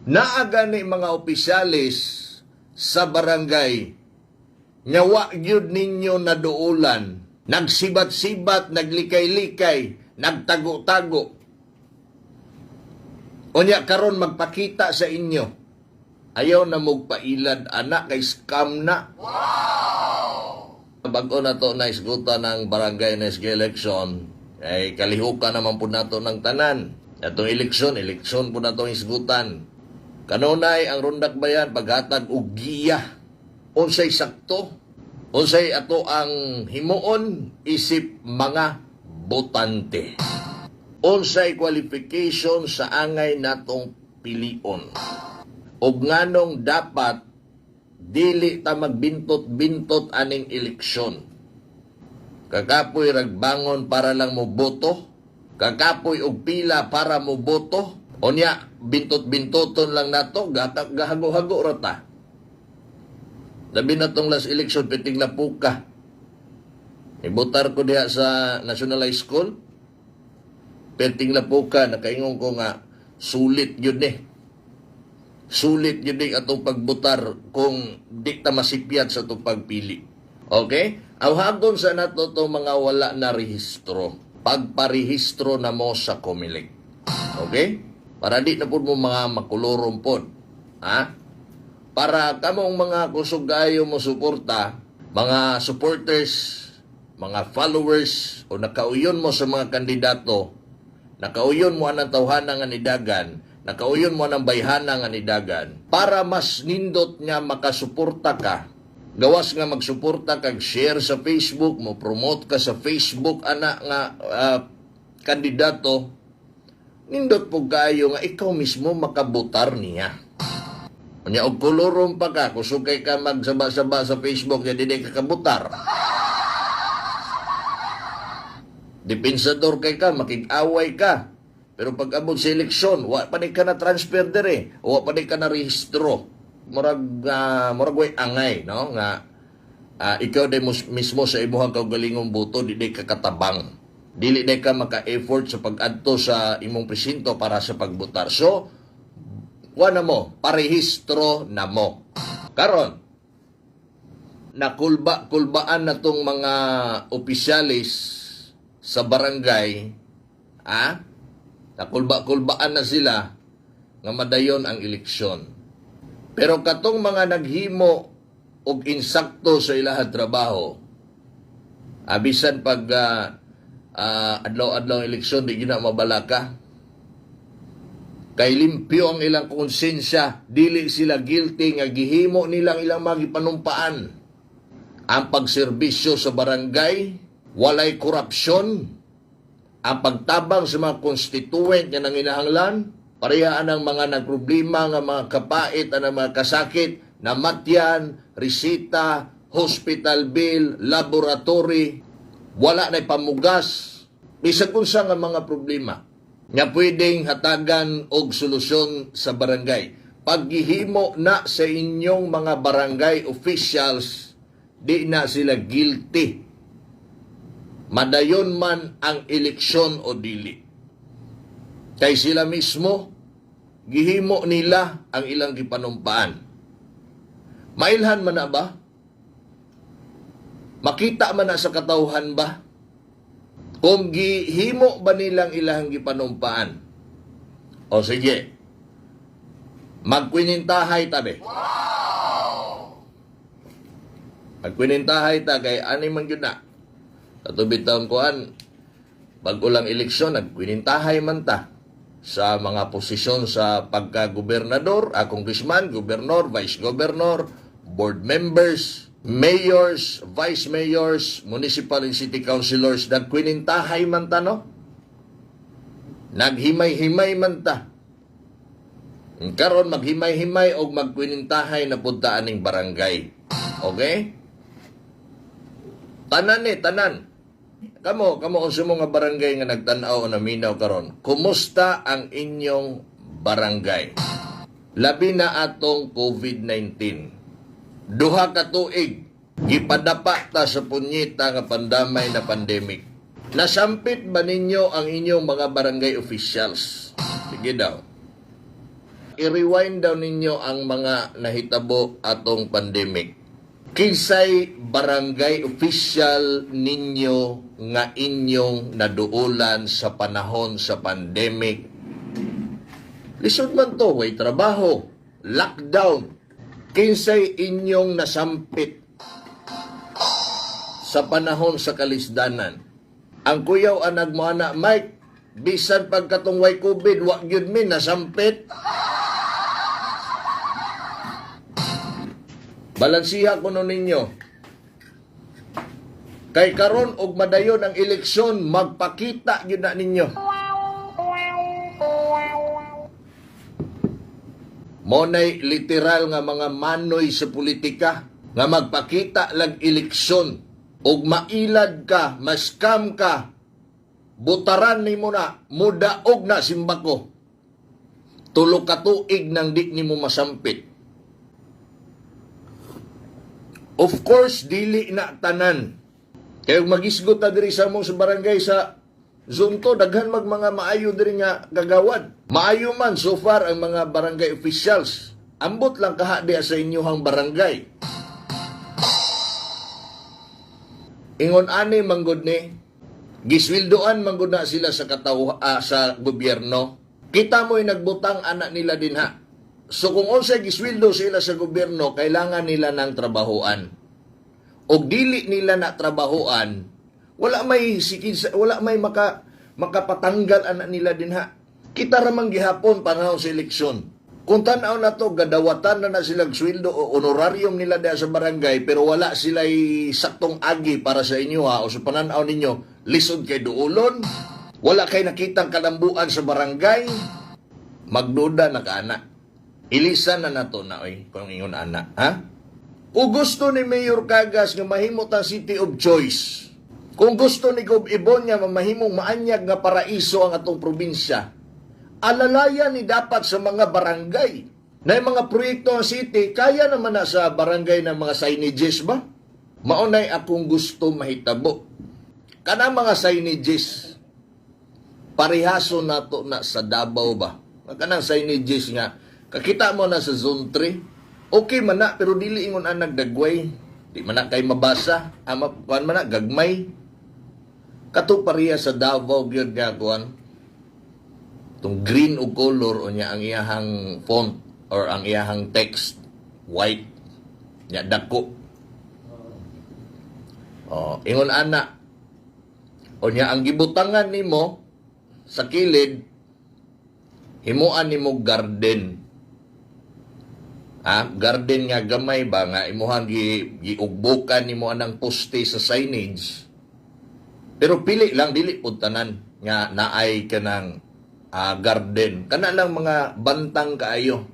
Naa gani mga opisyales sa barangay nga wa gyud ninyo naduulan, nagsibat-sibat, naglikay-likay, nagtago-tago. Unya karon magpakita sa inyo. Ayaw na magpailad ana kay scam na. Bago na to na isgutan ng barangay na election, ay kalihukan naman po nato ng tanan. Atong eleksyon, eleksyon po nato isgutan. Kanunay ang Rondak Bayan paghatag og giya. Unsay sakto? Unsay ato ang himuon isip mga botante? Unsay qualification sa angay natong pilion? Og nganong dapat dili ta magbintot-bintot aning eleksyon? Kakapoy rag bangon para lang mo boto? Kakapoy og pila para mo boto? Unya, bintot-bintoton lang nato, gahago-hago ra ta. Labi na tong last election, piting lapuka. Ibotar ko diha sa National High School. Perting lapuka, nakaingon ko nga, sulit yun eh. Sulit yun eh atong pagbutar kung di ta masipyat sa atong pagpili. Okay? Awhagon sa nato to mga wala na rehistro. Pagparehistro na mo sa COMELEC. Okay? Para di na po mo mga makulurom pod. Ha? Para kamong mga kusog kaayo mo suporta, mga supporters, mga followers, o nakauyon mo sa mga kandidato, nakauyon mo anang tawhana nga nidagan, nakauyon mo anang bayhana nga nidagan, para mas nindot nga makasuporta ka, gawas nga magsuporta kag share sa Facebook, mo promote ka sa Facebook ana nga kandidato, nindot po kayo nga ikaw mismo makabutar niya. Unya og kolorom pa ka, kusog kay ka magsaba-saba sa Facebook, ya dili ka kabutar. Depensador kay ka, makig-away ka. Pero pag abot sa eleksyon, wa pa ni ka na transfer dire, wa pa ni ka na rehistro. Murag way angay, no? Nga ikaw day mismo sa imuhang kaugalingong boto di day ka katabang. Dili day ka maka-effort sa pag-adto sa imong presinto para sa pagbutar. So, kuha na mo, parehistro na mo. Karon, nakulba-kulbaan na tong mga opisyalis sa barangay, ah, nakulba-kulbaan na sila nga madayon ang eleksyon. Pero katong mga naghimo og insakto sa ilahang trabaho, abisan pag adlaw-adlaw ang eleksyon, di gina mabalaka. Kay limpyo ang ilang konsensya, dili sila guilty nga gihimo nilang ilang mga gipanumpaan. Ang pagserbisyo sa barangay, walay korupsyon, ang pagtabang sa mga constituent nga nanginahanglan, parehaan ang mga nagproblema nga mga kapait ang mga kasakit, namatyan, resita, hospital bill, laboratory, wala na'y pamugas, bisag unsa nga mga problema nga pwedeng hatagan og solusyon sa barangay. Paghihimo na sa inyong mga barangay officials, di na sila guilty. Madayon man ang eleksyon o dili. Kay sila mismo, gihimo nila ang ilang gipanumpaan. Mailhan man na ba? Makita man na sa katawhan ba? Kung gihimo ba nilang ilang gipanumpaan? O sige, magkwinintahay tabi. Wow! Magkwinintahay ta kay ani man gyud na. Katubit taon kuan, bago lang eleksyon, nagkwinintahay man ta sa mga posisyon sa pagka-gobernador, congressman, gobernador, vice governor, board members, mayors, vice mayors, municipal and city councilors, nagkwinintahay man ta, no? Naghimay-himay man ta. Karon maghimay-himay og magkwinintahay na punta aning barangay. Okay? Tanan eh, tanan. Kamo unsa mo nga barangay nga nagtan-aw o naminaw karon? Kumusta ang inyong barangay? Labi na atong COVID-19. 2 ka tuig gipadapa ta sa punyeta nga pandamay na pandemic. Nasampit ba ninyo ang inyong mga barangay officials? Sige daw. I-rewind daw ninyo ang mga nahitabo atong pandemic. Kinsay barangay official ninyo nga inyong naduulan sa panahon sa pandemic? Lisod man to, way trabaho, lockdown. Kinsay inyong nasampit sa panahon sa kalisdanan? Ang kuyaw ang nagmoana, "Mike, bisan pagkatong way COVID, wa gyud mi nasampit." Balansiha kuno ninyo. Kay karon og madayon ang eleksyon, magpakita gyud na ninyo. Monay literal nga mga manoy sa politika nga magpakita lag eleksyon og mailad ka, maskam ka, butaran nimo na, mudaog na simbako. Tulo ka tuig nang di nimo masampit. Of course, dili na tanan. Kaya magisgot ta diri sa among sa barangay sa Zone 2, daghan mag mga maayo diri nga kagawad. Maayo man so far ang mga barangay officials. Ambot lang kaha diha sa inyuhang barangay. Ingon ani manggod ni, gisweldoan manggod na sila sa kataw sa gobyerno. Kita mo'y nagbutang anak nila dinha. So kung unsay gisweldo sila sa gobyerno, kailangan nila ng trabahoan. Og dili nila na trabahoan, wala may sikid, wala may makapatanggal anak nila dinha. Kita ramang gihapon panahon sa eleksyon. Kung tan-aw na to, gadawatan na na sila sweldo o honorarium nila diha sa barangay, pero wala sila saktong agi para sa inyo ha, o sa pananaw ninyo, lisod kay duulon, wala kay nakitang kalambuan sa barangay, magduda na ka ana. Ilisan na nato na oy, kung ingon ana, ha? Kung gusto ni Mayor Cagas nga mahimo ta City of Choice, kung gusto ni Gov Ibonia nga mahimong maanyag nga paraiso ang atong probinsya, alalayan ni dapat sa mga barangay. Na yung mga proyekto ang city, kaya naman na sa barangay ng mga signages ba? Maunay akong gusto mahitabo. Kana mga signages, parehaso nato na sa Davao ba? Kanang signages nga, kakita mo na sa Zone 3, okay man na, pero dili ingon ang nagdagway. Di man na kay mabasa, ama, kuan man na, gagmay. Kato pareha sa Davao gyud nga kuan. Tong green og color unya ang iyahang font or ang iyahang text white nya dako. Oh, ingon ana. Unya ang gibutangan nimo sa kilid, himuan nimo garden. Ah, garden nga gamay ba nga imuhang giugbukan nimo anang poste sa signage. Pero pili lang, dili pud tanan nga naay kanang garden. Kana lang mga bantang kaayo.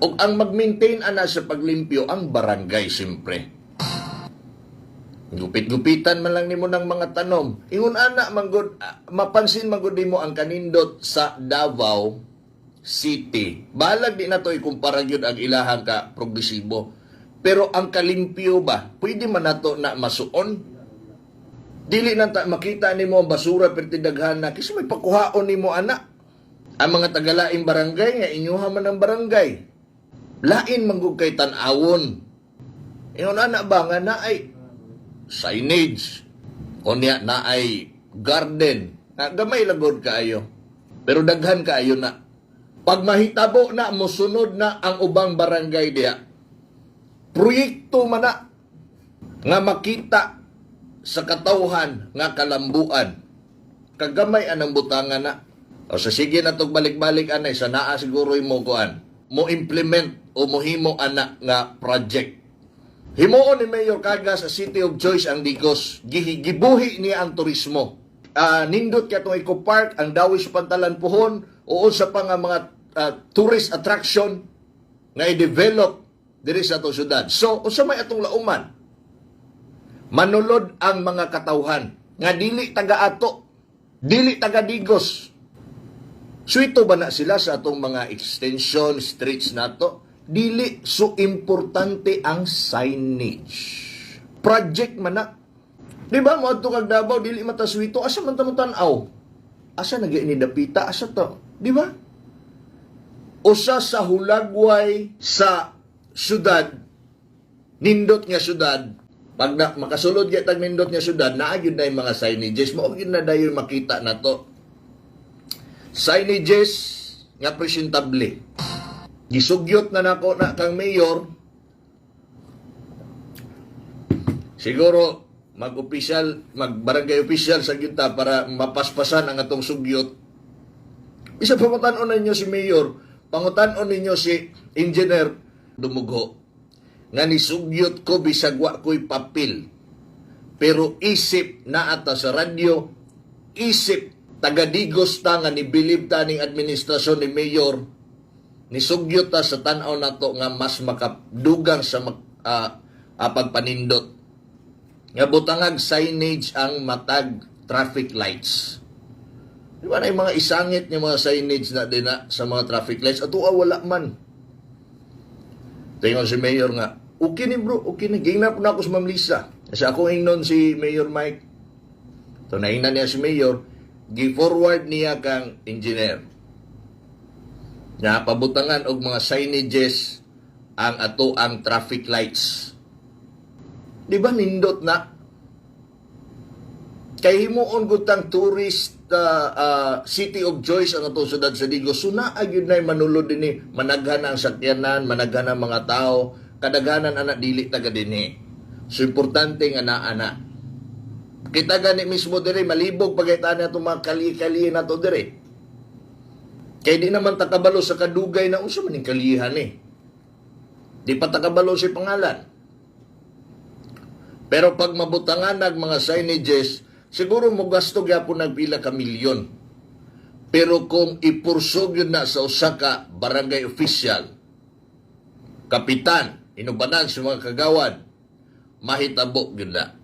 Og ang mag-maintain ana sa paglimpyo ang barangay siyempre. Gupit-gupitan man lang nimo ng mga tanom. Ingon ana manggod, mapansin manggod nimo ang kanindot sa Davao City. Balag di na to ikumpara gyud ang ilahang ka progresibo. Pero ang kalimpyo ba, pwede man nato na masuon? Dili na ta makita nimo ang basura perti daghan na kasi may pakuhaon nimo ana. Ang mga tagalaing barangay nga inyuha man ang barangay. Lain man gud kay tan-awon. Ingon ana ba nga naay signage o niya naay garden. Nga gamay lagod kaayo. Pero daghan kaayo na. Pag mahitabo na, mosunod na ang ubang barangay diha. Proyekto man na nga makita sa katawhan nga kalambuan. Kagamay anang butangan na. O sa sige na tog balik-balik anay sa naa siguro mo kuan. Mo implement o mohimo ana nga project. Himuon ni Mayor Cagas sa City of Choice ang Digos. Gibuhi niya ang turismo. Nindot kay atong Eco Park, ang Dawis Pantalan Puhon, o sa pa nga mga tourist attraction nga i-develop diri sa atong syudad. So, unsa may atong lauman? Manulod ang mga katawhan nga dili taga ato, dili taga Digos. Suwito ba na sila sa atong mga extension streets nato? Dili. So importante ang signage. Project man na. Di ba mo adto kag Davao, dili man ta suwito, asa man ta mo tan-aw? Asa na ni dapita, asa to? Di ba? Usa sa hulagway sa syudad, nindot nga syudad, pag na, makasulod gyud tag nindot nga syudad, naa gyud na yung mga signages, mao gyud na dayon makita na to. Signages nga presentable. Gisugyot na nako na kang mayor. Siguro mag-official, mag-barangay official sa gyud ta para mapaspasan ang atong sugyot. Isa, pangutan-on ninyo si mayor, pangutan-on ninyo si engineer Dumugho nga nisugyot ko bisag wa ko'y papel. Pero isip na ata sa radyo, isip taga-Digos ta nga nibilib ta ning administrasyon ni mayor, nisugyot ta sa tan-aw nato nga mas makadugang sa pagpanindot. Nga butangag signage ang matag traffic lights. Di ba na yung mga isangit nga mga signage na din na sa mga traffic lights? Ato wala man. Tingon si Mayor nga, "Okay ni bro, okay ni." Gingna po na ako sa Ma'am Lisa. Kasi ako ingnon si Mayor Mike. So naingnan niya si Mayor, gi-forward niya kang engineer. Nga pabutangan og mga signages ang ato ang traffic lights. Di ba nindot na? Kay himuon gud tang tourist city of choice ang atong syudad sa Digos. So naa gyud nay manulod dinhi, managhan ang sakyanan, managhan ang mga tao, kadaghanan ana dili taga dinhi. So importante nga naa na. Kita gani mismo dire malibog pagkaitan na itong mga kali-kali na to dire. Kay di naman takabalo sa kadugay na unsa man ning kalihan eh. Di pa takabalo si pangalan. Pero pag mabutangan nag mga signages, siguro mo gasto gyapon nagpila ka milyon. Pero kung ipursog yun na sa usa ka barangay official, kapitan, inubanan sa mga kagawad, mahitabo gyud na.